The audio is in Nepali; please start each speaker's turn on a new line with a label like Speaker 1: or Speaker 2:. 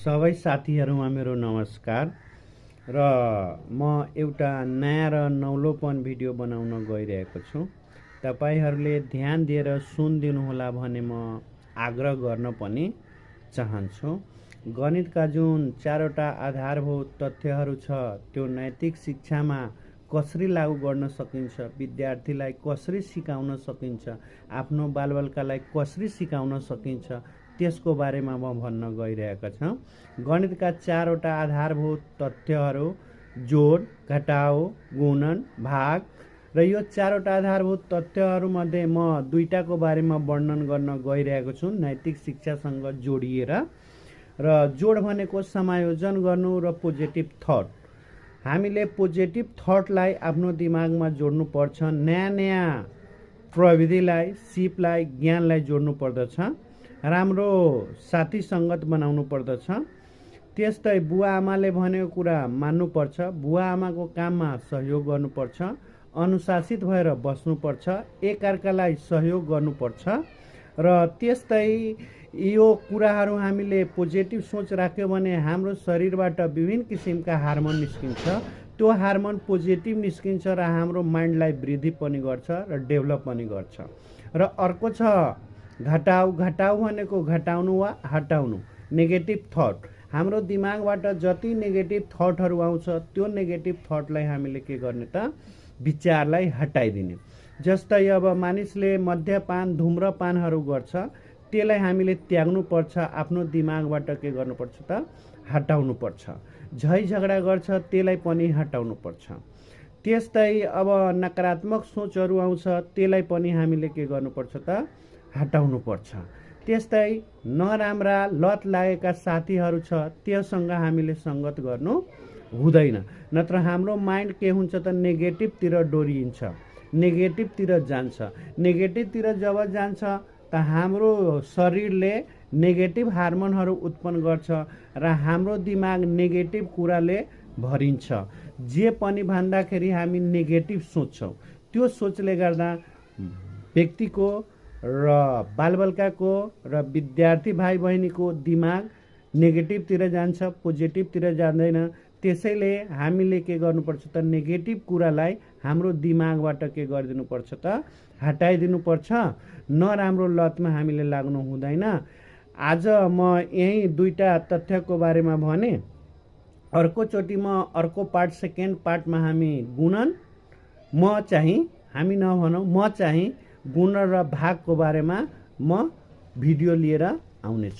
Speaker 1: सबै साथीहरुमा मेरो नमस्कार र म एउटा नयाँ र नौलोपन भिडियो बनाउन गइरहेको छु। तपाईहरुले ध्यान दिएर सुनिदिनु होला भने म आग्रह गर्न पनि चाहन्छु। गणितका जुन चारवटा आधारभूत तथ्यहरु छ त्यो नैतिक शिक्षामा कसरी लागू गर्न सकिन्छ, विद्यार्थीलाई कसरी सिकाउन सकिन्छ, आफ्नो बालबालिकालाई कसरी सिकाउन सकिन्छ त्यसको बारेमा म भन्न गइरहेको छु। गणितका चारवटा आधारभूत तथ्यहरु जोड, घटाउ, गुणन, भाग र यो चारवटा आधारभूत तथ्यहरु मध्ये म दुईटाको बारेमा वर्णन गर्न गइरहेको छु नैतिक शिक्षासँग जोडिएर। र जोड भनेको समायोजन गर्नु र पोजिटिभ थट। हामीले पोजिटिभ थटलाई आफ्नो दिमागमा जोड्नु पर्छ, नयाँ प्रविधिलाई, सिपलाई, ज्ञानलाई जोड्नु पर्दछ, राम्रो साथी संगत बनाउनु पर्दछ। त्यस्तै बुवा आमाले भनेको कुरा मान्नुपर्छ, बुवा आमाको काममा सहयोग गर्नुपर्छ, अनुशासित भएर बस्नुपर्छ, एकअर्कालाई सहयोग गर्नुपर्छ। र त्यस्तै यो कुराहरू हामीले पोजिटिभ सोच राख्यो भने हाम्रो शरीरबाट विभिन्न किसिमका हार्मोन निस्किन्छ। त्यो हार्मोन पोजिटिभ निस्किन्छ र हाम्रो माइन्डलाई वृद्धि पनि गर्छ र डेभलप पनि गर्छ। र अर्को छ घटाउ। घटाउ भनेको घटाउनु वा हटाउनु, नेगेटिभ थट। हाम्रो दिमागबाट जति नेगेटिभ थटहरू आउँछ त्यो नेगेटिभ थटलाई हामीले के गर्ने त विचारलाई हटाइदिने। जस्तै अब मानिसले मद्यपान, धूम्रपानहरू गर्छ, त्यसलाई हामीले त्याग्नु पर्छ, आफ्नो दिमागबाट के गर्नुपर्छ त हटाउनु पर्छ। झै झगडा गर्छ त्यसलाई पनि हटाउनु पर्छ। त्यस्तै अब नकारात्मक सोचहरू आउँछ त्यसलाई पनि हामीले के गर्नुपर्छ त हटाउनु पर्छ। त्यस्तै नराम्रा लत लागेका साथीहरू छ त्योसँग हामीले संगत गर्नु हुँदैन, नत्र हाम्रो माइन्ड के हुन्छ त नेगेटिभतिर डोरिन्छ, नेगेटिभतिर जान्छ। नेगेटिभतिर जब जान्छ त हाम्रो शरीरले नेगेटिभ हार्मोनहरू उत्पन्न गर्छ र हाम्रो दिमाग नेगेटिभ कुराले भरिन्छ। जे पनि भन्दाखेरि हामी नेगेटिभ सोच्छौँ। त्यो सोचले गर्दा व्यक्तिको र बालबालिकाको र विद्यार्थी भाइ बहिनीको दिमाग नेगेटिभतिर जान्छ, पोजिटिभतिर जाँदैन। त्यसैले हामीले के गर्नुपर्छ त नेगेटिभ कुरालाई हाम्रो दिमागबाट के गरिदिनुपर्छ त हटाइदिनुपर्छ। नराम्रो लतमा हामीले लाग्नु हुँदैन। आज म यही दुईटा तथ्यको बारेमा भने। अर्कोचोटि म अर्को पार्ट, सेकेन्ड पार्टमा हामी गुणन, हामी नभनौँ, म चाहिँ गुणन र भागको बारेमा म भिडियो लिएर आउनेछु।